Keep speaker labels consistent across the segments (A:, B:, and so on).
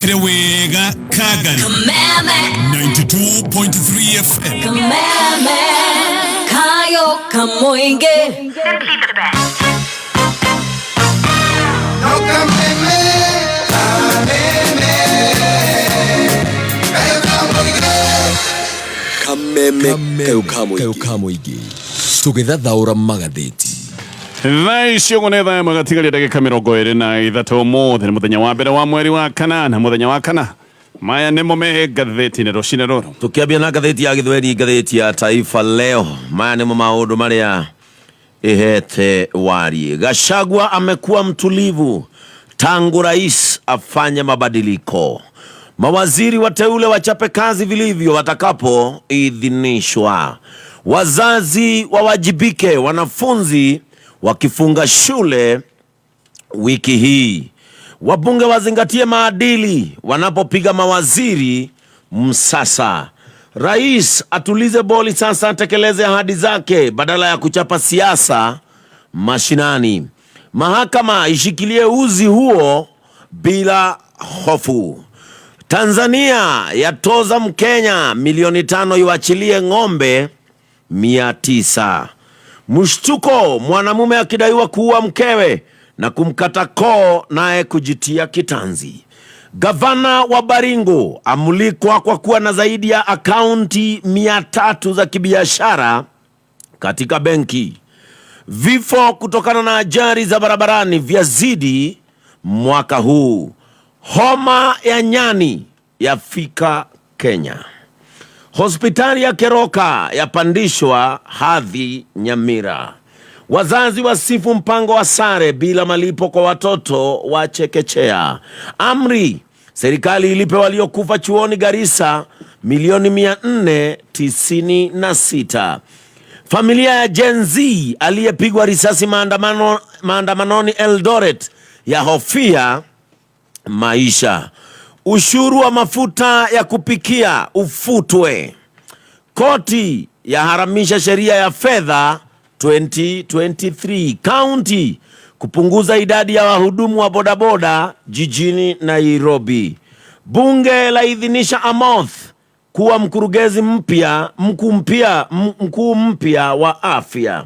A: Wĩkĩre wega Kagari.
B: Kameme.
A: 92.3 FM.
B: Kameme. Kayo Kamoinge.
C: Simply the best.
D: Kameme kayo ka mũingĩ tũgĩthathaũra magathĩti.
E: Thaa ici ũguo nĩ thaa ĩmwe gatigaria ndagĩka 23. Ũmũthĩ nĩ mũthenya wa mbere wa mweri wa kanana, mũthenya wa kana. Maya nĩmo me ngathĩti-inĩ rũcinĩ rũrũ.
F: Tukiambia na ngathĩti ya Gĩthweri, ngathĩti ya Taifa Leo, maya nĩmo maũndũ marĩa ihete wariĩ. Gachagua amekuwa mtulivu tangu rais afanye mabadiliko. Mawaziri wateule wachape kazi vilivyo watakapoidhinishwa. Wazazi wawajibike, wanafunzi wakifunga shule wiki hii. Wabunge wazingatie maadili wanapopiga mawaziri msasa. Rais atulize boli sasa, atekeleze ahadi zake badala ya kuchapa siasa mashinani. Mahakama ishikilie uzi huo bila hofu. Tanzania yatoza Mkenya milioni 5 iwachilie ng'ombe 900. Mshtuko, mwanamume akidaiwa kuua mkewe na kumkata koo naye kujitia kitanzi. Gavana wa Baringo amulikwa kwa kuwa na zaidi ya akaunti 300 za kibiashara katika benki. Vifo kutokana na ajali za barabarani vyazidi mwaka huu. Homa ya nyani yafika Kenya. Hospitali ya Keroka yapandishwa hadhi Nyamira. Wazazi wasifu mpango wa sare bila malipo kwa watoto wa chekechea. Amri serikali ilipe waliokufa chuoni Garissa milioni 496. Familia ya Gen Z aliyepigwa risasi maandamanoni Eldoret yahofia maisha. Ushuru wa mafuta ya kupikia ufutwe. Koti yaharamisha sheria ya fedha 2023. Kaunti kupunguza idadi ya wahudumu wa bodaboda jijini Nairobi. Bunge laidhinisha Amoth kuwa mkurugenzi mpya mkuu mpya wa afya.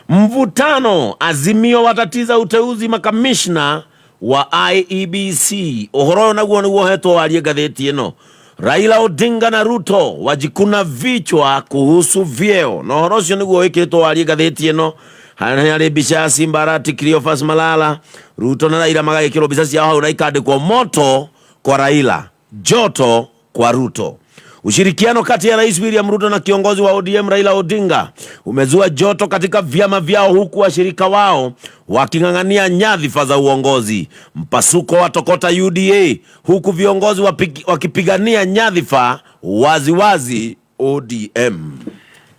F: Mvutano Azimio watatiza uteuzi makamishna wa IEBC. Ũhoro ũyũ naguo nĩguo hetwo warie ngathĩti ĩno. Raila Odinga na Ruto wajikuna vichwa kuhusu vyeo, na ũhoro ũcio nĩguo wĩkĩrĩtwo warie ngathĩti ĩno. Harĩa harĩ mbica ya Simba Arati, Cleophas Malala, Ruto na Raila magagĩkĩrwo mbica ciao hau na ikandĩkwo moto kwa Raila, joto kwa Ruto. Ushirikiano kati ya Rais William Ruto na kiongozi wa ODM Raila Odinga umezua joto katika vyama vyao, huku washirika wao waking'ang'ania nyadhifa za uongozi. Mpasuko wa tokota UDA, huku viongozi wakipigania nyadhifa waziwazi ODM.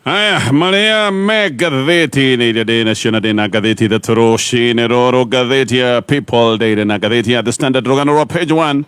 E: Haya marĩa me ngathĩti-inĩ iria ndĩ nacio, na ndĩ na ngathĩti ithatũ rũcinĩ rũrũ, ngathĩti ya People Daily na ngathĩti ya The Standard. Rũgano rwa page 1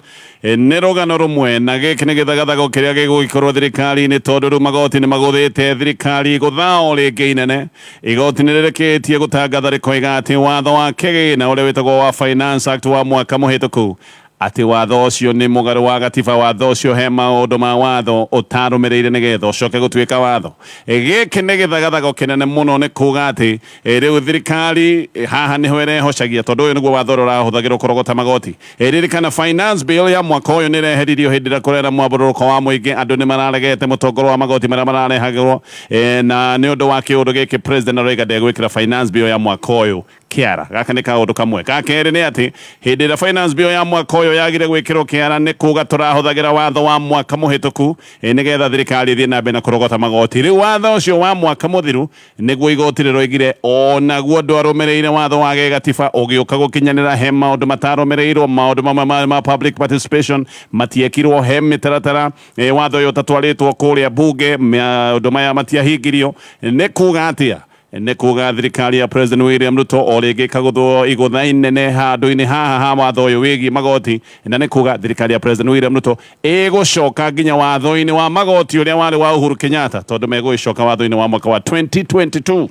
E: nĩ rũgano rũmwe, na gĩkĩ nĩ gĩthagathago kĩrĩa gĩgũgĩkorwo thirikari-inĩ, tondũ rĩu magoti nĩ magũthĩte thirikari gũthao rĩngĩ inene. Igoti nĩ rĩrĩkĩtie gũtangatha rĩkoiga atĩ watho wa kĩgĩna ũrĩa wĩtagwo wa Finance Act wa mwaka mũhĩtũku, atĩ watho ũcio nĩ mũgarũ wa gatiba. Watho ũcio he maũndũ ma watho ũtarũmĩrĩire nĩgetha ũcoke gũtuĩka watho. Gĩkĩ nĩ gĩthagathago kĩnene mũno, nĩ kuga atĩ rĩu thirikari haha nĩho ĩrehocagia, tondũ ũyũ nĩguo watho ũrĩa ũrahũthagĩrwo kũrogota magoti. Ririkana finance bill ya mwaka ũyũ nĩ ĩreheririo hĩndĩ ĩrĩa kũrera mwambũrũrũko wa mũingĩ. Andũ nĩ mararegete mũtongoro wa magoti marĩa mararehagĩrwo, na nĩ ũndũ wa kĩũndũ gĩkĩ president aroiga ndegwĩkĩra finance bill ya mwaka ũyũ kĩara. Gaka nĩ kaũndũ kamwe. Ga kerĩ nĩ atĩ hĩndĩ ĩrĩa finance bill ya mwaka ũyũ yagire gwĩkĩrwo kĩara, nĩ kuga tũrahũthagĩra watho wa mwaka mũhĩtũku nĩgetha thirikari ĩthiĩ na mbere na kũrogota magoti. Rĩu watho ũcio wa mwaka mũthiru nĩguo igoti rĩroigire onaguo ndwarũmĩrĩire watho wa gĩgatiba. Ũgĩũka gũkinyanĩra, he maũndũ matarũmĩrĩirwo, maũndũ mamwe ma public participation matiekirwo, he mĩtaratara watho ũyũ ũtatwarĩtwo kũrĩa bunge, maũndũ maya matiahingirio. Nĩ kuga atĩa? Nĩ kuga thirikari ya President William Ruto o rĩngĩ ĩkagũthwo igũtha inene handũ-inĩ haha ha watho ũyũ wĩgiĩ magoti, na nĩ kuga thirikari ya President William Ruto ĩgũcoka nginya watho-inĩ wa magoti ũrĩa warĩ wa Uhuru Kenyatta, tondũ megũgĩcoka watho-inĩ wa mwaka wa 2022.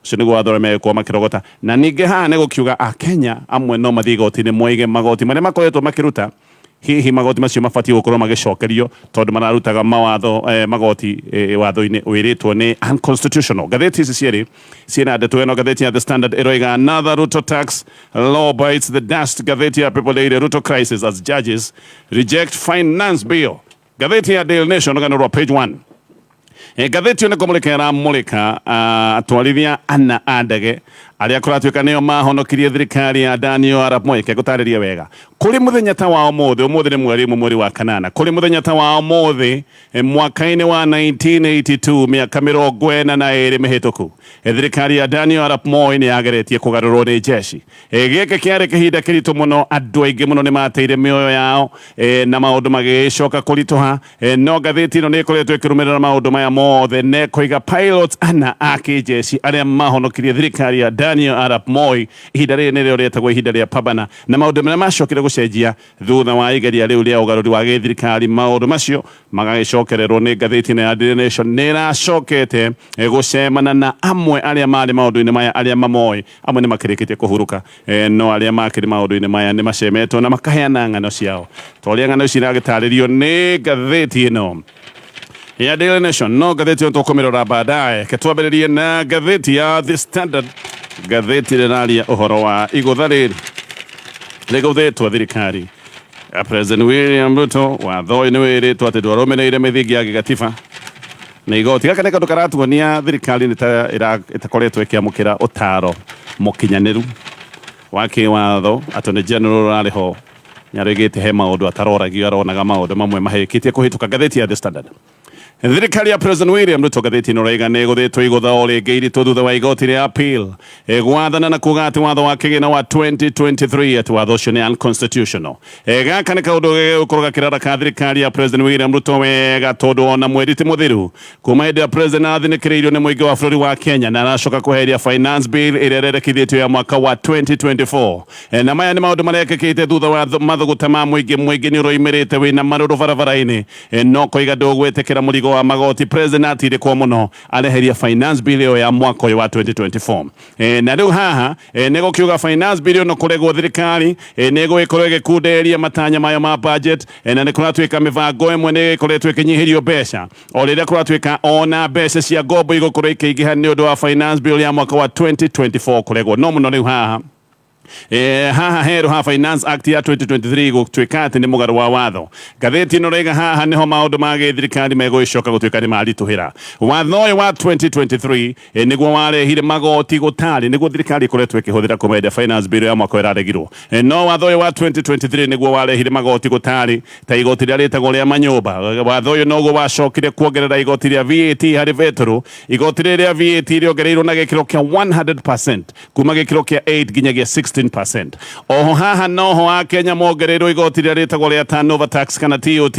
E: Ũcio nĩguo watho ũrĩa megũkorwo makĩrogota. Na ningĩ haha nĩ gũkiuga Akenya amwe no mathiĩ igoti-inĩ moige magoti marĩa makoretwo makĩruta. Hihi magoti macio mabatiĩ gũkorwo magĩcokerio tondũ mararutaga mawatho magoti watho-inĩ wĩrĩtwo nĩ unconstitutional? Ngathĩti ici cierĩ ciĩna ndeto ĩno. Ngathĩti ya The Standard ĩroiga, "Another Ruto tax law bites the dust." Ngathĩti ya People Daily, "Ruto crisis as judges reject finance bill." Ngathĩti ya Daily Nation, rũgano rwa page 1. Ngathĩti ĩyo nĩ kũmũrĩka ĩramũrĩka atwarithia ana a ndege arĩa kũratuĩka nĩo mahonokirie thirikari ya Daniel Arap Moi. Ngũtarĩrie wega. Kũrĩ mũthenya ta wa ũmũthĩ, ũmũthĩ nĩ mweri 1 mweri wa kanana, kũrĩ mũthenya ta wa ũmũthĩ mwaka-inĩ wa 1982, mĩaka 42 mĩhĩtũku, thirikari ya Daniel Arap Moi nĩ yageretie kũgarũrwo nĩ jeshi. Gĩkĩ kĩarĩ kĩhinda kĩritũ mũno, andũ aingĩ mũno nĩ mateire mĩoyo yao na maũndũ magĩcoka kũritũha. No ngathĩti ĩno nĩ ĩkoretwo ĩkĩrũmĩrĩra maũndũ maya mothe na ĩkoiga pilots ana a kĩjeshi arĩa mahonokirie thirikari ya Daniel Arap Moi, ihinda rĩrĩ nĩrĩo rĩetagwo ihinda rĩa Pambana, na maũndũ marĩa macokire gũcenjia thutha wa igeria rĩu rĩa ũgarũri wa gĩthirikari, maũndũ macio magagĩcokererwo nĩ ngathĩti ĩno ya Daily Nation. Nĩ ĩracokete gũcemana na amwe arĩa marĩ maũndũ-inĩ maya, arĩa mamoĩ. Amwe nĩ makĩrĩkĩtie kũhurũka, no arĩa makĩrĩ maũndũ-inĩ maya nĩ macemetwo na makaheana ng'ano ciao ta ũrĩa ng'ano ici iragĩtarĩrio nĩ ngathĩti ĩno ya Daily Nation. No ngathĩti ĩyo tũkũmĩrora baadaye. Ke twambĩrĩrie na ngathĩti ya The Standard. Ngathĩti ĩraria ũhoro wa igũtha rĩrĩ rĩgũthĩtwo thirikari ya President William Ruto. Watho ũyũ nĩ wĩrĩtwo atĩ ndwarũmĩrĩire mĩthingi ya gĩgatiba na igoti. Gaka nĩ kaũndũ karatuonia thirikari nĩ ta ĩtakoretwo ĩkĩamũkĩra ũtaro mũkinyanĩru wa kĩwatho. Attorney General ũrarĩ ho nĩarĩgĩte he maũndũ ataroragio, aronaga maũndũ mamwe mahĩkĩtie kũhĩtũka. Ngathĩti ya The Standard, thirikari ya President William Ruto, ngathĩti ĩno raiga nĩ ĩgũthĩtwo igũtha o rĩngĩ iritũ thutha wa igoti rĩa appeal gwathana na kuga atĩ watho wa kĩgĩna wa 2023, atĩ watho ũcio nĩ unconstitutional. Gaka nĩ kaũndũ gũkorwo gakĩrara ka thirikari ya President William Ruto wega, tondũ ona mweri ti mũthiru kuma hĩndĩ ya President athinĩkĩrĩirio nĩ mũingĩ wa bũrũri wa Kenya na aracoka kweheria finance bill ĩrĩa ĩrendekithĩtio ya mwaka wa 2024. Na maya nĩ maũndũ marekĩkĩte thutha wa mathũgũta ma mũingĩ. Mũingĩ nĩ ũroimĩrĩte wĩna marũrũ barabara-inĩ, no koiga ndũgwĩtĩkĩra mũrigo wa magoti. President atindĩkwo mũno areheria finance bill ĩyo ya mwaka ũyũ wa 2024. Na rĩu haha nĩ gũkiuga finance bill ĩno kũregwo, thirikari nĩ ĩgũgĩkorwo ĩgĩkunderia matanya mayo ma budget, na nĩ kũratuĩka mĩbango ĩmwe nĩ ĩkoretwo ĩkĩnyihĩrio mbeca, o rĩrĩa kũratuĩka ona mbeca cia ngombo igũkorwo ikĩingĩha nĩ ũndũ wa finance bill ya mwaka wa 2024 kũregwo. No mũno rĩu haha haha heru ha Finance Act ya 2023 gũtuĩka atĩ nĩ mũgarũ wa watho. Ngathĩti ĩno raiga haha nĩho maũndũ ma gĩthirikari megũgĩcoka gũtuĩka nĩ maritũhĩra. Watho ũyũ wa 2023 nĩguo warehire magoti gũtarĩ nĩguo thirikari ĩkoretwo ĩkĩhũthĩra kuma hĩndĩ ya finance bill ya mwaka ũyũ ĩraregirwo. No watho ũyũ wa 2023 nĩguo warehire magoti gũtarĩ ta igoti rĩrĩa rĩtagwo rĩa manyũmba. Watho ũyũ noguo wacokire kuongerera igoti rĩa VAT harĩ betũrũ. Igoti rĩrĩ rĩa VAT rĩongereirwo na gĩkĩro kĩa 100% kuma gĩkĩro kĩa 8 nginyagia 16%. Oho haha noho akenya mongereirwo igoti rĩrĩa rĩtagwo rĩa turnover tax kana TOT.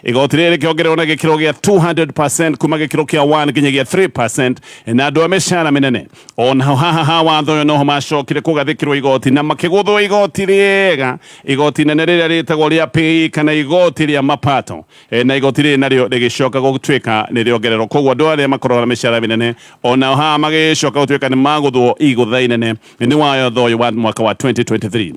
E: Igoti rĩrĩ rĩkĩongererwo na gĩkĩro gĩa 200% kuma gĩkĩro kĩa 1 nginyagia 3% na andũ a mĩcara mĩnene. Onaho haha ha watho ũyũ noho macokire kũgathĩkĩrwo igoti na makĩgũthwo igoti rĩega, igoti nene rĩrĩa rĩtagwo rĩa PAYE kana igoti rĩa mapato. Na igoti rĩrĩ narĩo rĩgĩcoka gũtuĩka nĩ rĩongererwo, koguo andũ arĩa makoragwo na mĩcara mĩnene onao haha magĩcoka gũtuĩka nĩ magũthwo igũtha inene nĩ watho ũyũ wa mwaka wa 2023.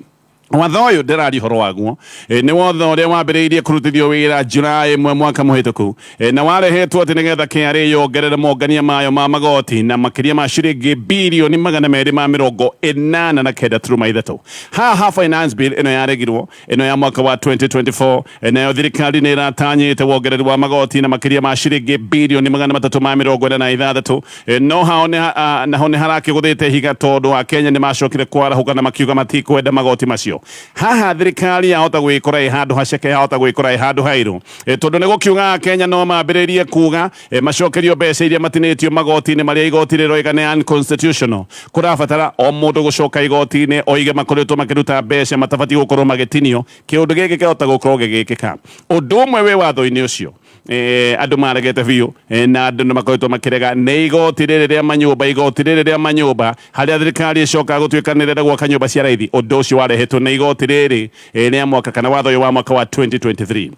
E: Watho ũyũ ndĩraria ũhoro waguo nĩ watho ũrĩa wambĩrĩirie kũrutithio wĩra July 1 mwaka mũhĩtũku, na warehetwo atĩ nĩgetha KRA yongerere mongania mayo ma magoti na makĩria ma ciringi birioni 289.3. Haha finance bill ĩno yaregirwo, ĩno ya mwaka wa 2024, nayo thirikari nĩ ĩratanyĩte wongereri wa magoti na makĩria ma ciringi birioni 346. No hao naho nĩ harakĩgũthĩte ihiga, tondũ akenya nĩ macokire kwarahũka na makiuga matikwenda magoti macio. Haha thirikari yahota gwĩkora ĩ handũ haceke, yahota gwĩkora ĩ handũ hairũ, tondũ nĩ gũkiuga akenya no mambĩrĩrie kuga macokerio mbeca iria matinĩtio magoti-inĩ marĩa igoti rĩroiga nĩ unconstitutional. Kũrabatara o mũndũ gũcoka igoti-inĩ oige makoretwo makĩruta mbeca matabatiĩ gũkorwo magĩtinio. Kĩũndũ gĩkĩ kĩhota gũkorwo gĩgĩkĩka. Ũndũ ũmwe wĩ watho-inĩ ũcio andũ maregete biũ, na andũ nĩ makoretwo makĩrega nĩ igoti rĩrĩ rĩa manyũmba. Igoti rĩrĩ rĩa manyũmba, harĩa thirikari ĩcokaga gũtuĩka nĩ ĩrenda gwaka nyũmba cia raithi, ũndũ ũcio warehetwo nĩ igoti rĩrĩ rĩa mwaka kana watho ũyũ wa mwaka wa 2023.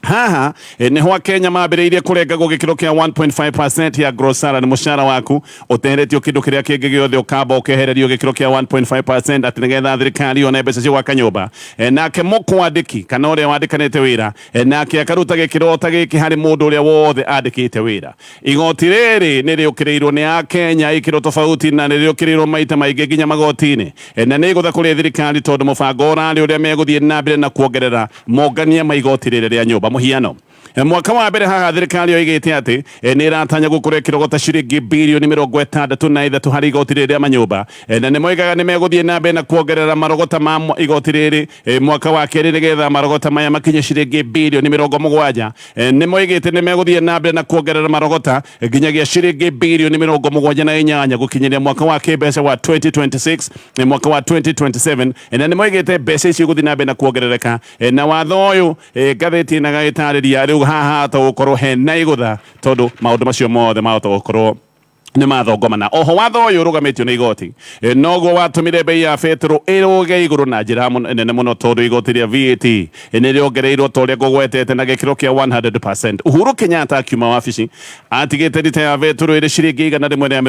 E: Haha nĩho Akenya mambĩrĩirie kũrengagwo gĩkĩro kĩa 1.5% ya gross salary, mũcara waku ũteheretio kĩndũ kĩrĩa kĩngĩ gĩothe, ũkamba ũkehererio gĩkĩro kĩa 1.5% atĩ nĩgetha thirikari yone mbeca cia gwaka nyũmba. Nake mũkwandĩki kana ũrĩa wandĩkanĩte wĩra, nake akaruta gĩkĩro ta gĩkĩ harĩ mũndũ ũrĩa wothe andĩkĩte wĩra. Igoti rĩrĩ nĩ rĩũkĩrĩirwo nĩ Akenya ikĩro tofauti na nĩ rĩũkĩrĩirwo maita maingĩ nginya magoti-inĩ. Na nĩ igũtha kũrĩ thirikari tondũ mũbango ũrarĩ ũrĩa megũthiĩ na mbere na kuongerera mongania ma igoti rĩrĩ rĩa nyũmba. Mũhiano, mwaka wa mbere haha thirikari yoigĩte atĩ nĩ ĩratanya gũkorwo ĩkĩrogota ciringi birioni 63 harĩ igoti rĩrĩ rĩa manyũmba. Na nĩ moigaga nĩ megũthiĩ na mbere na kuongerera marogota ma igoti rĩrĩ mwaka wa kerĩ nĩgetha marogota maya makinye ciringi birioni 70. Nĩ moigĩte nĩ megũthiĩ na mbere na kuongerera marogota nginyagia ciringi birioni 78 gũkinyĩria mwaka wa kĩmbeca wa 2026, mwaka wa 2027, na nĩ moigĩte mbeca icio igũthiĩ na mbere na kuongerereka. Na watho ũyũ, ngathĩti ĩna gagĩtarĩria rĩu haha hahota gũkorwo hena igũtha tondũ maũndũ macio mothe mahota gũkorwo nĩ mathongomana. Oho watho ũyũ ũrũgamĩtio nĩ igoti, noguo watũmire bei ya betũrũ ĩrũge igũrũ na njĩra nene mũno tondũ igoti rĩa VAT nĩ rĩongereirwo ta ũrĩa ngũgwetete na gĩkĩro kĩa 100%. Uhuru Kenyatta akiuma wabici atigĩte rita ya betũrũ ĩrĩ ciringi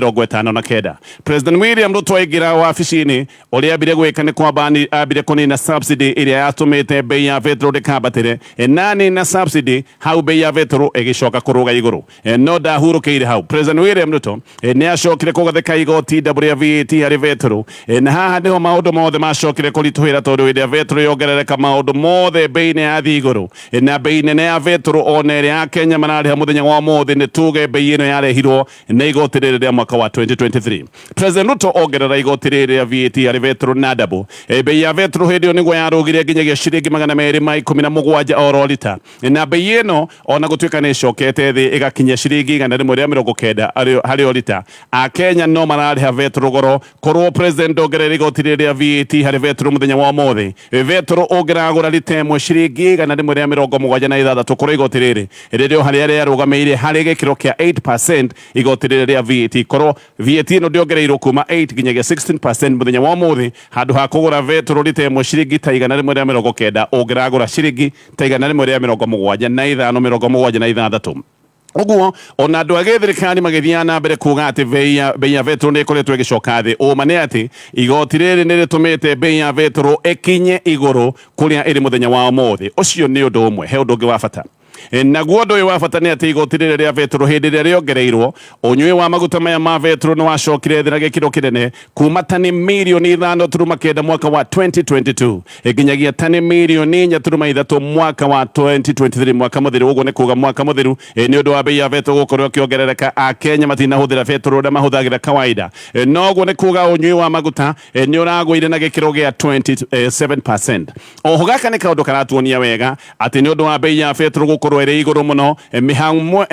E: 159. President William Ruto aingĩra wabici-inĩ, ũrĩa ambire gwĩka nĩ kwamba ambire kũnina subsidy ĩrĩa yatũmĩte bei ya betũrũ ndĩkambatĩre. Na nina subsidy hau, bei ya betũrũ ĩgĩcoka kũrũga igũrũ. No ndahurũkĩire hau. President William Ruto nĩ acokire kũgathĩka igoti double rĩa VAT harĩ betũrũ. Na haha nĩho maũndũ mothe macokire kũritũhĩra tondũ hĩndĩ ya betũrũ yongerereka, maũndũ mothe bei nĩ yathiĩ igũrũ. Na bei nene ya betũrũ ona ĩrĩa ya Kenya mararĩha mũthenya wa ũmũthĩ, nĩ tuge bei ĩno yarehirwo nĩ igoti rĩrĩ rĩa mwaka wa 2023. President Ruto ongerera igoti rĩrĩ rĩa VAT harĩ betũrũ na double. Bei ya betũrũ hĩndĩ ĩyo nĩguo yarũgire nginyagia ciringi 217 oro rita, na bei ĩno ona gũtuĩka nĩ ĩcokete thĩ ĩgakinyia ciringi 190 harĩ o rita, Akenya no mararĩha betũrũ goro. Korwo president ndongerera igoti rĩrĩ rĩa VAT harĩ betũrũ, mũthenya wa ũmũthĩ betũrũ ũngĩragũra rita ĩmwe ciringi 176, korwo igoti rĩrĩ rĩrĩ o harĩa rĩarũgamĩire harĩ gĩkĩro kĩa 8%. Igoti rĩrĩ rĩa VAT, korwo VAT ĩno ndĩongereirwo kuma 8 nginyagia 16%, mũthenya wa ũmũthĩ handũ ha kũgũra betũrũ rita ĩmwe ciringi ta 190, ũngĩragũra ciringi ta 175, 76. Ũguo ona andũ a gĩthirikari magĩthiaga na mbere kuga atĩ bei ya betũrũ nĩ ĩkoretwo ĩgĩcoka thĩ, ũma nĩ atĩ igoti rĩrĩ nĩ rĩtũmĩte bei ya betũrũ ĩkinye igũrũ kũrĩa ĩrĩ mũthenya wa ũmũthĩ. Ũcio nĩ ũndũ ũmwe. He ũndũ ũngĩ wa bata. Naguo ũndũ ũyũ wa bata nĩ atĩ igoti rĩrĩ rĩa betũrũ hĩndĩ ĩrĩa rĩongereirwo, ũnyui wa maguta maya ma betũrũ nĩ wacokire thĩ na gĩkĩro kĩnene kuma tani mirioni 5.9 mwaka wa 2022 nginyagia tani mirioni 4.3 mwaka wa 2023, mwaka mũthiru. Ũguo nĩ kuga mwaka mũthiru, nĩ ũndũ wa bei ya betũrũ gũkorwo ĩkĩongerereka, Akenya matinahũthĩra betũrũ ũrĩa mahũthagĩra kawaida. Noguo nĩ kuga ũnyui wa maguta nĩ ũragũire na gĩkĩro gĩa 27%. Oho gaka nĩ kaũndũ karatuonia wega atĩ nĩ ũndũ wa bei ya betũrũ gũkorwo ĩrĩ igũrũ mũno, mĩhang'o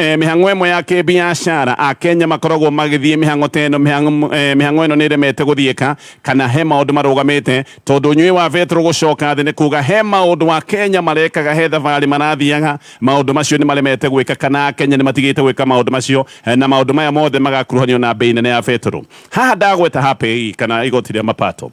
E: ĩmwe ya kĩbiacara Akenya makoragwo magĩthiĩ mĩhang'o ta ĩno, mĩhang'o ĩno nĩ ĩremete gũthiĩka kana he maũndũ marũgamĩte tondũ ũnyui wa betũrũ gũcoka thĩ nĩ kuga he maũndũ Akenya marekaga, he thabarĩ marathiaga, maũndũ macio nĩ maremete gwĩka kana Akenya nĩ matigĩte gwĩka maũndũ macio, na maũndũ maya mothe magakuruhanio na bei nene ya betũrũ. Haha ndagweta ha PAYE kana igoti rĩa mapato.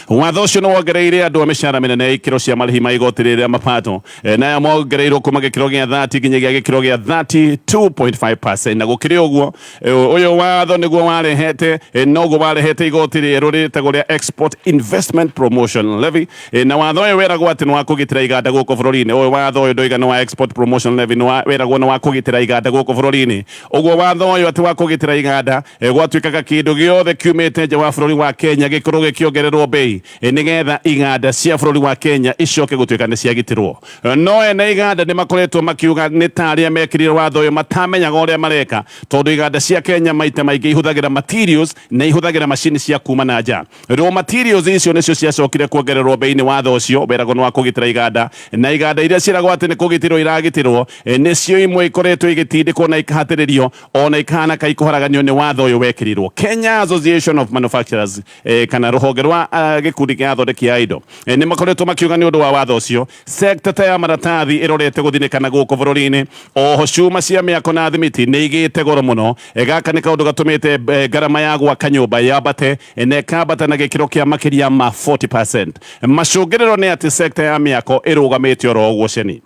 E: Watho ũcio nĩ wongereire andũ a mĩcara mĩnene ikĩro cia marĩhi ma igoti rĩrĩ rĩa mapato. Naya mongereirwo kuma gĩkĩro gĩa 30 nginyagia gĩkĩro gĩa 32.5%. Na gũkĩrĩ ũguo, ũyũ watho nĩguo warehete, noguo warehete igoti rĩerũ rĩtagwo rĩa Export Investment Promotion Levy. Na watho ũyũ weragwo atĩ nĩ wa kũgitĩra iganda gũkũ bũrũri-inĩ. Ũyũ watho ũyũ ndoiga nĩ wa Export Promotion Levy, nĩ weragwo nĩ wa kũgitĩra iganda gũkũ bũrũri-inĩ. Ũguo watho ũyũ atĩ wa kũgitĩra iganda, gwatuĩkaga kĩndũ gĩothe kiumĩte nja wa bũrũri wa Kenya gĩkorwo gĩkĩongererwo bei, nĩgetha iganda cia bũrũri wa Kenya icoke gũtuĩka nĩ ciagitĩrwo. No ene iganda nĩ makoretwo makiuga nĩ ta arĩa mekĩrire watho ũyũ matamenyaga ũrĩa mareka, tondũ iganda cia Kenya maita maingĩ ihũthagĩra materials na ihũthagĩra macini cia kuma na nja. Raw materials icio nĩcio ciacokire kuongererwo bei nĩ watho ũcio weragwo nĩ wa kũgitĩra iganda, na iganda iria ciĩragwo atĩ nĩ kũgitĩrwo iragitĩrwo, nĩcio imwe ikoretwo igĩtindĩkwo na ikahatĩrĩrio ona ikahana ka ikũharaganio nĩ watho ũyũ wekĩrirwo. Kenya Association of Manufacturers, kana rũhonge rwa gĩkundi kĩa athondeki a indo, nĩ makoretwo makiuga nĩ ũndũ wa watho ũcio, sector ta ya maratathi ĩrorete gũthinĩkana gũkũ bũrũri-inĩ. Oho cuma cia mĩako na thimiti nĩ igĩte goro mũno. Gaka nĩ kaũndũ gatũmĩte ngarama ya gwaka nyũmba yambate, na ĩkambata na gĩkĩro kĩa makĩria ma 40%. Macũngĩrĩro nĩ atĩ sector ya mĩako ĩrũgamĩte oro ũguo ceni.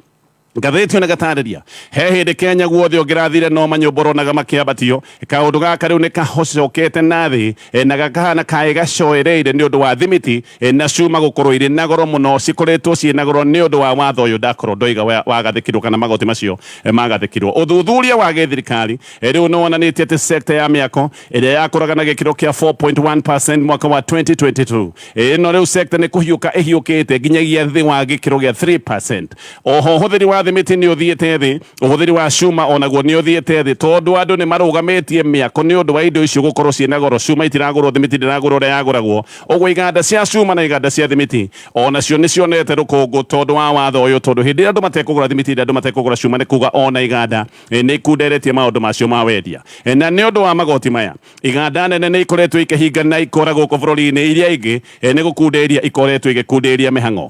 E: Ngathĩti ona gatarĩria he hĩndĩ Kenya guothe ũngĩrathire no manyũmba ũronaga makĩambatio. Kaũndũ gaka rĩu nĩ kahocokete na thĩ na gakahana kaĩ gacoereire nĩ ũndũ wa thimiti na cuma gũkorwo irĩ na goro mũno. Cikoretwo ciĩ na goro nĩ ũndũ wa watho ũyũ ndakorwo ndoiga wagathĩkirwo kana magoti macio magathĩkirwo. Ũthuthuria wa gĩthirikari rĩu nĩ wonanĩtie atĩ sekta ya mĩako ĩrĩa yakũraga na gĩkĩro kĩa 4.1% mwaka wa 2022, ĩno rĩu sekta nĩ kũhiũka ĩhiũkĩte nginyagia thĩ wa gĩkĩro gĩa 3%. Oho ũhũthĩri wa thimiti nĩ ũthiĩte thĩ, ũhũthĩri wa cuma onaguo nĩ ũthiĩte thĩ, tondũ andũ nĩ marũgamĩtie mĩako nĩ ũndũ wa indo icio gũkorwo ciĩna goro. Cuma itiragũrwo, thimiti ndĩragũrwo ũrĩa yagũragwo. Ũguo iganda cia cuma na iganda cia thimiti onacio nĩ cionete rũkũngũ tondũ wa watho ũyũ, tondũ hĩndĩ ĩrĩa andũ matekũgũra thimiti, hĩndĩ ĩrĩa andũ matekũgũra cuma, nĩ kuga ona iganda nĩ ikunderetie maũndũ macio ma wendia. Na nĩ ũndũ wa magoti maya, iganda nene nĩ ikoretwo ikĩhinga na ikora gũkũ bũrũri-inĩ, iria ingĩ nĩ gũkunderia ikoretwo igĩkunderia mĩhang'o.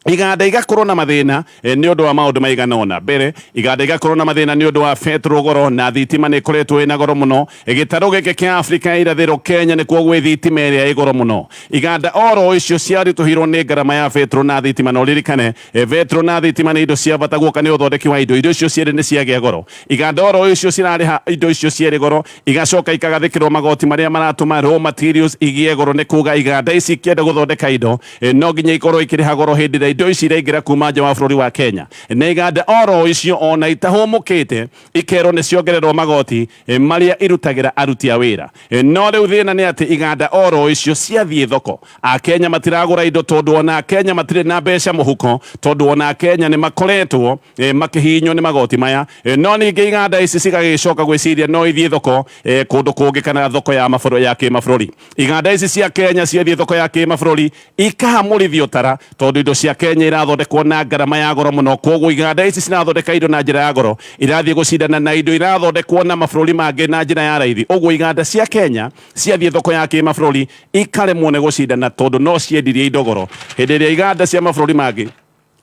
E: Iganda igakorwo na mathĩna nĩ ũndũ wa maũndũ maigana ũna. Mbere, iganda igakorwo na mathĩna nĩ ũndũ wa betũrũ goro na thitima nĩ ĩkoretwo ĩna goro mũno. Gĩtarũ gĩkĩ kĩa Afrika ya irathĩro, Kenya, nĩkuo gwĩ thitima ĩrĩa ĩ goro mũno. Iganda oro icio ciaritũhirwo nĩ ngarama ya betũrũ na thitima, na ũririkane betũrũ na thitima nĩ indo cia bata guoka nĩ ũthondeki wa indo. Indo icio cierĩ nĩ ciagĩa goro. Iganda oro icio cirarĩha indo icio cierĩ goro, igacoka ikagathĩkĩrwo magoti marĩa maratũma raw materials igĩe goro. Nĩ kuga iganda ici ikĩenda gũthondeka indo no nginya ikorwo ikĩrĩha goro hĩndĩ ĩrĩa indo ici iraingĩra kuma nja wa bũrũri wa Kenya. Na iganda oro icio ona itahũmũkĩte ikerwo nĩ ciongererwo magoti marĩa irutagĩra aruti a wĩra. No rĩu thĩna nĩ atĩ iganda oro icio ciathiĩ thoko, Akenya matiragũra indo, tondũ ona Akenya matirĩ na mbeca mũhuko, tondũ ona Akenya nĩ makoretwo makĩhihinywo nĩ magoti maya. No ningĩ iganda ici cigagĩcoka gwĩciria no ithiĩ thoko kũndũ kũngĩ kana thoko ya mabũrũri ya kĩmabũrũri. Iganda ici cia Kenya ciathiĩ thoko ya kĩmabũrũri ikahamũrithio tara, tondũ indo cia Kenya irathondekwo na ngarama ya goro mũno. Koguo iganda ici cirathondeka indo na njĩra ya goro irathiĩ gũcindana na indo irathondekwo na mabũrũri mangĩ na njĩra ya raithi. Ũguo iganda cia Kenya ciathiĩ thoko ya kĩmabũrũri ikaremwo nĩ gũcindana, tondũ no ciendirie indo goro hĩndĩ ĩrĩa iganda cia mabũrũri mangĩ,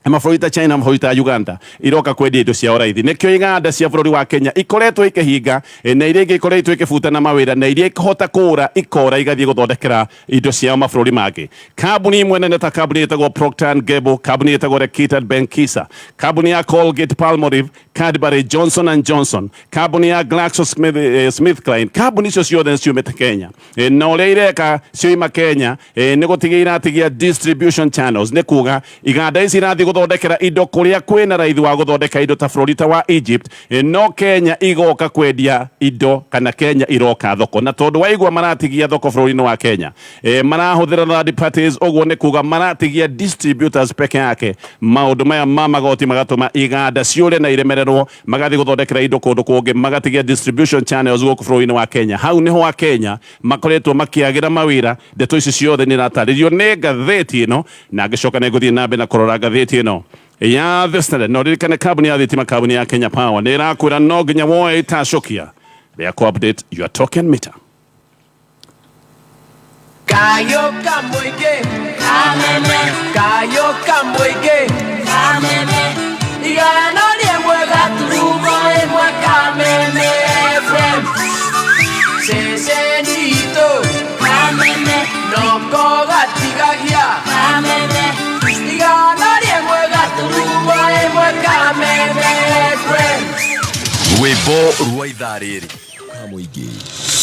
E: mabũrũri ta China, mabũrũri ta Uganda, iroka kwendia indo ciao raithi. Nĩkĩo iganda cia bũrũri wa Kenya ikoretwo ikĩhinga na iria ingĩ ikoretwo ikĩbutana mawĩra, na iria ikũhota kũra ikora igathiĩ gũthondekera indo ciao mabũrũri mangĩ. Kambuni imwe nene ta kambuni ĩtagwo Procter and Gamble, kambuni ĩtagwo Reckitt Benckiser, kambuni ya Colgate Palmolive, Cadbury, Johnson and Johnson, kambuni ya GlaxoSmithKline, kambuni icio ciothe ciumĩte Kenya. Na ũrĩa ireka cioima Kenya nĩ gũtigia iratigia distribution channels. Nĩ kuga iganda ici irathiĩ gũthondekera indo kũrĩa kwĩna raithi wa gũthondeka indo ta bũrũri ta wa Egypt, no Kenya igoka kwendia indo kana Kenya iroka thoko. Na tondũ waigua maratigia thoko bũrũri-inĩ wa Kenya, marahũthĩra third parties. Ũguo nĩ kuga maratigia distributors peke yake. Maũndũ maya ma magoti magatũma iganda ciũre na iremererwo, magathiĩ gũthondekera indo kũndũ kũngĩ, magatigia distribution channels gũkũ bũrũri-inĩ wa Kenya. Hau nĩho wa Kenya makoretwo makĩagĩra mawĩra. Ndeto ici ciothe nĩ iratarĩrio nĩ ngathĩti ĩno, na ngĩcoka nĩ ngũthiĩ na mbere na kũrora ngathĩti ĩno ya The Standard. No ririkane kambuni ya thitima, kambuni ya Kenya Power, nĩ ĩrakwĩra no nginya woe itacũkia rĩa ku update your token meter.
C: Kayo Kamwege, Kayo Kamwege, Igana rĩmwe gaturumo ĩmwe Kameme FM, ceceni itũ noko gatigagia, 101.3 Kameme FM.
D: Rwĩmbo rwa ithaa rĩrĩ Kamũingĩ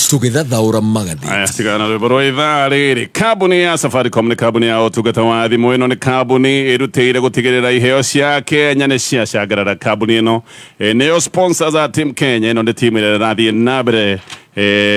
D: tũgĩthathaũra magathĩti.
E: Aya, tigana na rwĩmbo rwa ithaa rĩrĩ. Kambuni ya Safaricom nĩ kambuni ya ũtungata wa thimũ. Ĩno nĩ kambuni ĩrutĩire gũtigĩrĩra iheo cia Kenya nĩ ciacangarara. Kambuni ĩno nĩyo sponsors a team Kenya. Ĩno nĩ timu ĩrĩa ĩrathiĩ na mbere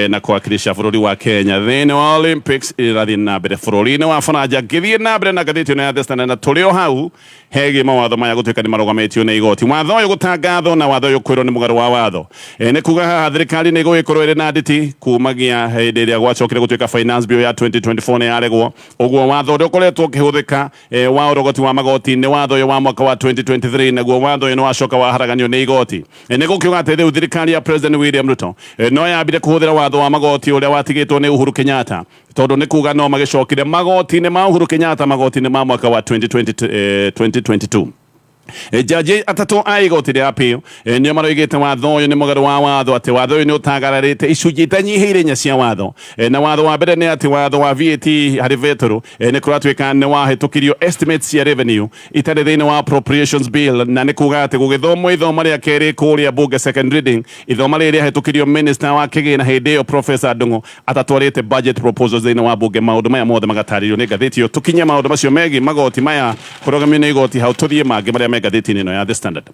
E: na kuwakilisha bũrũri wa Kenya thĩinĩ wa Olympics ĩrĩa ĩrathiĩ na mbere bũrũri-inĩ wa Faranja. Ngĩthiĩ na mbere na ngathĩti ĩno ya The Standard, na tũrĩ o hau hegiĩ mawatho maya gũtuĩka nĩ marũgamĩtio nĩ igoti, watho ũyũ gũtangathwo na watho ũyũ kwĩrwo nĩ mũgarũ wa watho. Nĩ kuga haha thirikari nĩ ĩgũgĩkorwo ĩrĩ na nditi kumagia hĩndĩ ĩrĩa gwacokire gũtuĩka finance bill ya 2024 nĩ yaregwo. Ũguo watho ũrĩa ũkoretwo ũkĩhũthĩka wa ũrogoti wa magoti nĩ watho ũyũ wa mwaka wa 2023, naguo watho ũyũ nĩ wacoka waharaganio nĩ igoti. Nĩ gũkiuga atĩ rĩu thirikari ya President William Ruto no yambire kũhũthĩra watho wa magoti ũrĩa watigĩtwo nĩ Uhuru Kenyatta, tondũ nĩ kuga no magĩcokire magoti-inĩ ma Uhuru Kenyatta, magoti-inĩ ma mwaka wa 2020, 2022. Jaji atatũ a igoti rĩa appeal nĩo maroigĩte watho ũyũ nĩ mũgarũ wa watho, atĩ watho ũyũ nĩ ũtagararĩte icunjĩ itanyihĩire inya cia watho. Na watho wa mbere nĩ atĩ watho wa VAT harĩ betũrũ nĩ kũratuĩka nĩ wahĩtũkirio estimates cia revenue itarĩ thĩinĩ wa Appropriations Bill, na nĩ kuga atĩ gũgĩthomwo ithoma rĩa kerĩ kũrĩa bunge, second reading, ithoma rĩrĩ rĩahĩtũkirio minister wa kĩgĩna hĩndĩ ĩyo Professor Ndung'u atatwarĩte budget proposals thĩinĩ wa bunge. Maũndũ maya mothe magatarĩrio nĩ ngathĩti ĩyo. Tũkinye maũndũ macio megiĩ magoti maya kũrũgamio nĩ igoti hau, tũthiĩ mangĩ marĩa me ngathĩti-inĩ ĩno ya The Standard.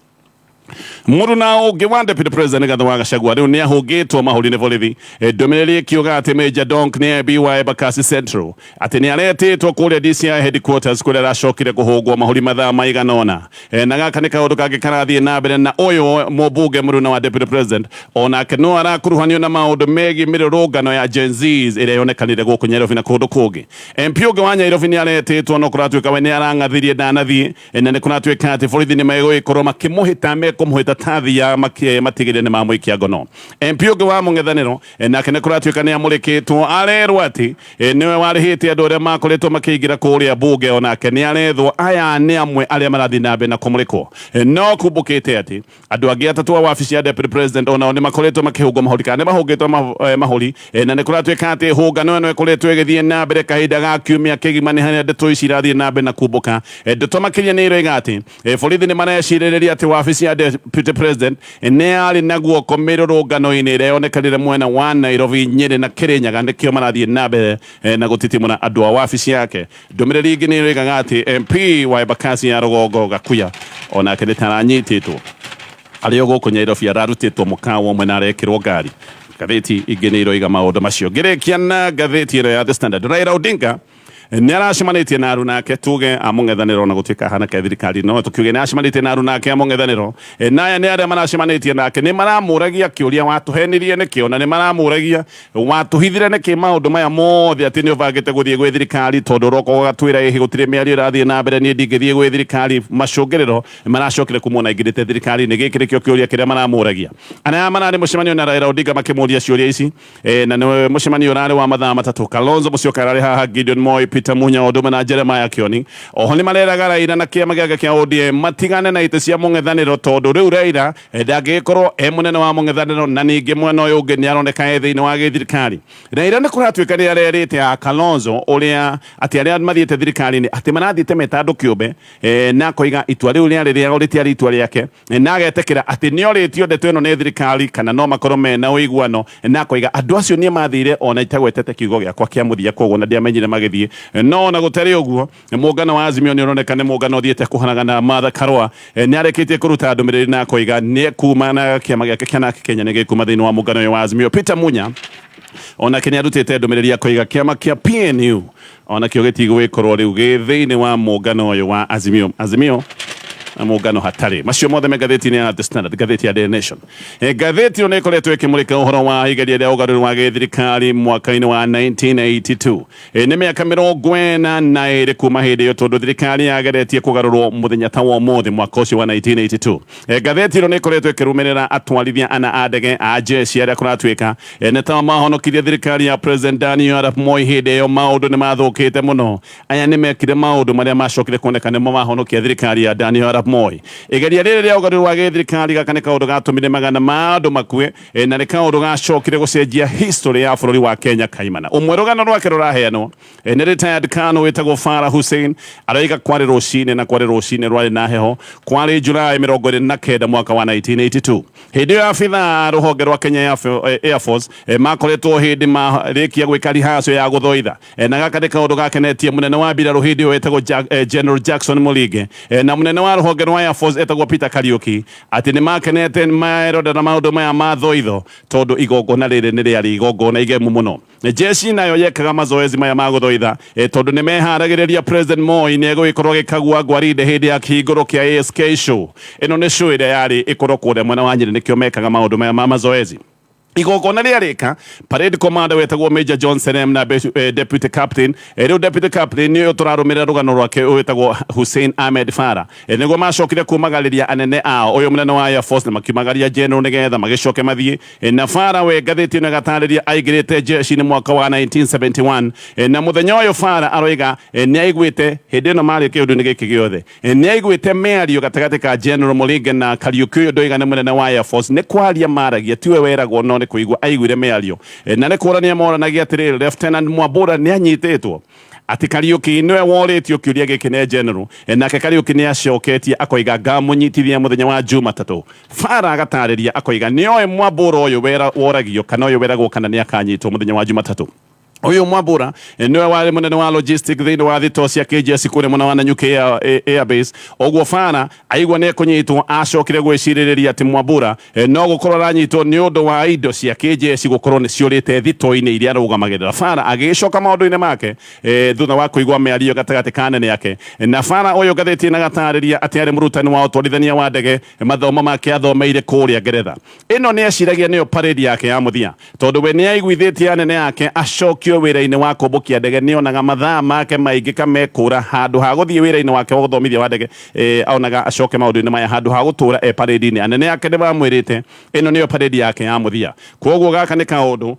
E: Mũruna ũngĩ wa Deputy President Rigathi wa Gachagua rĩu nĩ ahũngĩtwo mahũri nĩ borithi. Ndũmĩrĩri ĩkiuga atĩ Major Donk nĩ MP wa Embakasi Central atĩ nĩ aretĩtwo kũrĩa DCI headquarters kũrĩa aracokire kũhũngwo mahũri mathaa maigana ũna. Na gaka nĩ kaũndũ kangĩ karathiĩ na mbere, na ũyũ mũmbunge mũruna wa Deputy President onake no arakuruhanio na maũndũ megiĩ mĩrũrũngano ya Gen Zs ĩrĩa yonekanire gũkũ Nairobi na kũndũ kũngĩ. MP ũngĩ wa Nairobi nĩ aretĩtwo, no kũratuĩka we nĩ arang'athirie ndanathiĩ, na nĩ kũratuĩka atĩ borithi nĩ megũgĩkorwo makĩmũhĩta, mekũmũhĩta tathia matigĩrĩre nĩ mamũikia ngono. MP ũngĩ wa mũng'ethanĩro nake nĩ kũratuĩka nĩ amũrĩkĩtwo, arerwo atĩ nĩwe warĩhĩte andũ arĩa makoretwo makĩingĩra kũrĩa bunge, onake nĩ arethwo. Aya nĩ amwe arĩa marathiĩ na mbere na kũmũrĩkwo. No kumbũkĩte atĩ andũ angĩ atatũ a wabici ya Deputy President onao nĩ makoretwo makĩhũngwo mahũri kana nĩ mahũngĩtwo mahũri, na nĩ kũratuĩka atĩ hũngano ĩno ĩkoretwo ĩgĩthiĩ na mbere kahinda ga kiumia kĩgima. Nĩ harĩa ndeto ici irathiĩ na mbere na kumbũka. Ndeto makĩria nĩ iroiga atĩ borithi nĩ marecirĩrĩria atĩ wabici ya Deputy President nĩ yarĩ na guoko mĩrũrũngano-inĩ ĩrĩa yonekanire mwena wa Nairobi, Nyĩrĩ na Kĩrĩnyaga, nĩkĩo marathiĩ na mbere na gũtitimũra andũ a wabici yake. Ndũmĩrĩri ĩngĩ nĩ ĩroigaga atĩ MP wa Embakasi ya rũgongo Gakuya onake nĩ taranyitĩtwo arĩ o gũkũ Nairobi, ararutĩtwo mũkawa ũmwe na arekĩrwo ngari. Ngathĩti ingĩ nĩ iroiga maũndũ macio. Ngĩrĩkia na ngathĩti ĩno ya The Standard, Raila Odinga nĩ aracemanĩtie na aruna ake, tuge a mũng'ethanĩro, na gũtuĩka ahana ke thirikari, no tũkiuge nĩ acemanĩtie na aruna ake a mũng'ethanĩro. Na aya nĩ arĩa maracemanĩtie nake, nĩ maramũragia kĩũria watũhenirie nĩkĩo, na nĩ maramũragia watũhithire nĩkĩ maũndũ maya mothe atĩ nĩ ũbangĩte gũthiĩ gwĩ thirikari, tondũ ũroka ũgatwĩra ĩhĩ gũtirĩ mĩario ĩrathiĩ na mbere, niĩ ndingĩthiĩ gwĩ thirikari. Macũngĩrĩro maracokire kumuona aingĩrĩte thirikari-inĩ. Gĩkĩ nĩkĩo kĩũria kĩrĩa maramũragia. Arĩa mararĩ mũcemanio na Raila Odinga makĩmũria ciũria ici, na nĩ mũcemanio ũrarĩ wa mathaa 3, Kalonzo Musyoka ararĩ haha, Gideon Moi, Peter Munya, o ũndũ ũmwe na Jeremiah Kioni. Oho nĩ mareraga Raila na kĩama gĩake kĩa ODM matigane na itĩ cia mũng'ethanĩro, tondũ rĩu Raila ndangĩgĩkorwo e mũnene wa mũng'ethanĩro, na ningĩ mwena ũyũ ũngĩ nĩ aroneka e thĩinĩ wa gĩthirikari. Raila nĩ kũratuĩka nĩ arerĩte a Kalonzo ũrĩa atĩ arĩa mathiĩte thirikari-inĩ atĩ marathiĩte meta andũ kĩũmbe, na akoiga itua rĩu rĩarĩ rĩao, rĩtiarĩ itua rĩake, na agetĩkĩra atĩ nĩ orĩtio ndeto ĩno nĩ thirikari kana no makorwo mena ũiguano, na akoiga andũ acio niĩ mathire ona itagwetete kiugo gĩakwa kĩa mũthia, koguo na ndiamenyire magĩthiĩ. No ona gũtarĩ ũguo, mũngano wa Azimio nĩ ũroneka nĩ mũngano ũthiĩte kũharagana. Martha Karua nĩ arĩkĩtie kũruta ndũmĩrĩri na akoiga nĩ ekuma na kĩama gĩake kĩa Narc Kenya nĩ gĩkuma thĩinĩ wa mũngano ũyũ wa Azimio. Peter Munya onake nĩ arutĩte ndũmĩrĩri akoiga kĩama kĩa PNU onakĩo gĩtigwĩkorwo rĩu gĩ thĩinĩ wa mũngano ũyũ wa Azimio. Azimio na mũngano hatarĩ. Macio mothe me ngathĩti-inĩ ya The Standard. Ngathĩti ya Daily Nation, ngathĩti ĩyo nĩ ĩkoretwo ĩkĩmũrĩka ũhoro wa igeria rĩa ũgarũri wa gĩthirikari mwaka-inĩ wa 1982. Nĩ mĩaka 42 kuma hĩndĩ ĩyo, tondũ thirikari yageretie kũgarũrwo mũthenya ta wa ũmũthĩ mwaka ũcio wa 1982. Ngathĩti ĩno nĩ ĩkoretwo ĩkĩrũmĩrĩra atwarithia ana a ndege a jeshi arĩa kũratuĩka nĩ ta mahonokirie thirikari ya President Daniel Arap Moi. Hĩndĩ ĩyo maũndũ nĩ mathũkĩte mũno. Aya nĩ mekire maũndũ marĩa macokire kuoneka nĩmo mahonokia thirikari ya Daniel Arap Moi. Igeria rĩrĩ rĩa ũgarũri wa gĩthirikari, gaka nĩ kaũndũ gatũmire magana ma andũ makue, na nĩ kaũndũ gacokire gũcenjia history ya bũrũri wa Kenya kaimana. Ũmwe rũgano rwake rũraheanwo nĩ retired colonel wĩtagwo Farah Hussein. Aroiga kwarĩ rũcinĩ, na kwarĩ rũcinĩ rwarĩ na heho, kwarĩ Julai 29 mwaka wa 1982. Hĩndĩ ĩyo abithaa a rũhonge rwa Kenya Air Force makoretwo hĩndĩ marĩkia gwĩka rehearsal ya gũthoitha, na gaka nĩ kaũndũ gakenetie mũnene wa mbirarũ hĩndĩ ĩyo wetagwo General Jackson Mulinge na mũnene wa rũhonge rwa Air Force etagwo Peter Kariuki, atĩ nĩ makenete merorera maũndũ maya ma thoitho, tondũ igongona rĩrĩ nĩ rĩarĩ igongona igemu mũno. Jeshi nayo yekaga mazoezi maya ma gũthoitha tondũ nĩ meharagĩrĩria President Moi nĩ egũgĩkorwo agĩkagua gwaride hĩndĩ ya kĩhingũro kĩa ASK show. Ĩno nĩ show ĩrĩa yarĩ ĩkorwo kũrĩa mwena wa Nyĩrĩ, nĩkĩo mekaga maũndũ maya ma mazoezi. Igongona rĩarĩka, parade commander wetagwo Major Johnson M na deputy captain, rĩu deputy captain nĩyo tũrarũmĩrĩra rũgano rwake, wĩtagwo Hussein Ahmed Farah, nĩguo macokire kumagariria anene ao, ũyũ mũnene wa Air Force, na makiumagaria general nĩgetha magĩcoke mathiĩ. Na Farah we, ngathĩti ĩno ĩgatarĩria, aingĩrĩte jeshi-inĩ mwaka wa 1971, na mũthenya ũyũ Farah aroiga nĩ aiguĩte hĩndĩ ĩno marĩ kĩũndũ-inĩ gĩkĩ gĩothe, nĩ aiguĩte mĩario gatagatĩ ka General Mulinge na Kariuki ũyũ ndoiga nĩ mũnene wa Air Force. Nĩ kwaria maragia, tiwe weragwo, no nĩ kũigua aiguire mĩario, na nĩ kũrania moranagia atĩrĩrĩ, Lieutenant Mwambura nĩ anyitĩtwo, atĩ Kariuki nĩwe worĩtio kĩũria gĩkĩ nĩ general, nake Kariuki nĩ acoketie akoiga ngamũnyitithia mũthenya wa Jumatatũ. Farah agatarĩria akoiga nĩoĩ Mwambura ũyũ woragio kana ũyũ weragwo kana nĩ akanyitwo mũthenya wa Jumatatũ. Ũyũ Mwambura nĩwe warĩ mũnene wa logistic thĩinĩ wa thitoo cia KGS kũrĩa mwena wa Nanyuki Airbase. Ũguo Farah aigua nĩ ekũnyitwo, acokire gwĩcirĩrĩria atĩ Mwambura no gũkorwo aranyitwo nĩ ũndũ wa indo cia KGS gũkorwo nĩ ciũrĩte thitoo-inĩ iria arũgamagĩrĩra. Farah agĩcoka maũndũ-inĩ make thutha wa kũigua mĩario gatagatĩ ka anene ake. Na Farah ũyũ, ngathĩti ĩnagatarĩria atĩ arĩ mũrutani wa ũtwarithania wa ndege, mathomo make athomeire kũrĩa Ngeretha. Ĩno nĩ eciragia nĩyo parade yake ya mũthia, tondũ we nĩ aiguithĩtie anene ake acokio wĩra-inĩ wa kũmbũkia ndege. Nĩ onaga mathaa make maingĩ kamekũra handũ ha gũthiĩ wĩra-inĩ wake wa gũthomithia wa ndege, onaga acoke maũndũ-inĩ maya handũ ha gũtũra e parade-inĩ. Anene ake nĩ mamwĩrĩte ĩno nĩyo parade yake ya mũthia, koguo gaka nĩ kaũndũ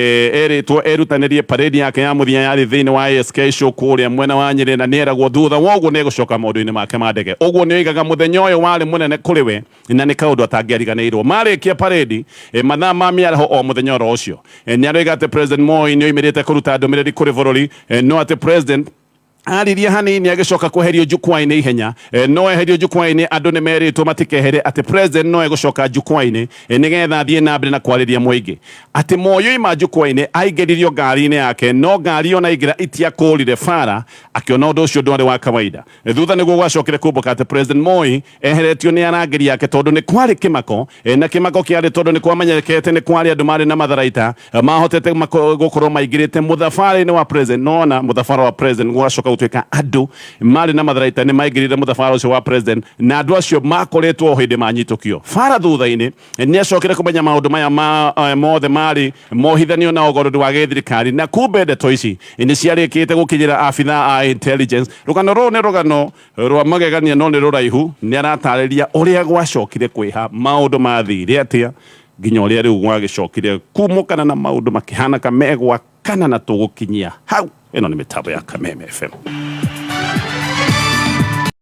E: erĩtwo erutanĩrie. Parade yake ya mũthia yarĩ thĩinĩ wa ASK show kũrĩa mwena wa Nyĩrĩ, na nĩeragwo thutha wa ũguo nĩegũcoka maũndũ-inĩ make ma ndege. Ũguo nĩ oigaga mũthenya ũyũ warĩ mũnene kũrĩ we na nĩ kaũndũ atangĩariganĩirwo. Marĩkia parade, mathaa ma mĩaraho o mũthenya oro ũcio, nĩ aroiga atĩ President Moi nĩ oimĩrĩte kũruta ndũmĩrĩri kũrĩ bũrũri, no atĩ president aririe hanini agĩcoka kweherio jukwaa-inĩ ihenya. No eherio jukwaa-inĩ, andũ nĩ merĩtwo matikehere atĩ president no egũcoka jukwaa-inĩ, nĩgetha athiĩ na mbere na kwarĩria mũingĩ. Atĩ Moi oima jukwaa-inĩ aingĩririo ngari-inĩ yake, no ngari ona aingĩra itiakũrire. Farah akĩona ũndũ ũcio ndwarĩ wa kawaida. Thutha nĩguo gwacokire kumbũka atĩ President Moi eheretio nĩ arangĩri ake tondũ nĩ kwarĩ kĩmako, na kĩmako kĩarĩ tondũ nĩ kwamenyekete nĩ kwarĩ andũ marĩ na matharaita, mahotete gũkorwo maingĩrĩte mũthabara-inĩ wa president. Nona mũthabara wa president gwacoka gũtuĩka andũ marĩ na matharaita nĩ maingĩrire mũthabara ũcio wa president, na andũ acio makoretwo o hĩndĩ manyitũkio. Farah thutha-inĩ nĩ acokire kũmenya maũndũ maya ma, mothe marĩ mohithanio na ũgorodi wa gĩthirikari, na kumbe ndeto ici nĩ ciarĩkĩte gũkinyĩra abithaa a intelligence. Rũgano rũrũ nĩ rũgano rwa magegania, no nĩ rũraihu. Nĩ aratarĩria ũrĩa gwacokire kwĩha, maũndũ mathire atĩa nginya ũrĩa rĩu gwagĩcokire kumũkana na maũndũ makĩhanaka megwakana, na tũgũkinyia hau. Ĩno nĩ mĩtambo ya Kameme FM.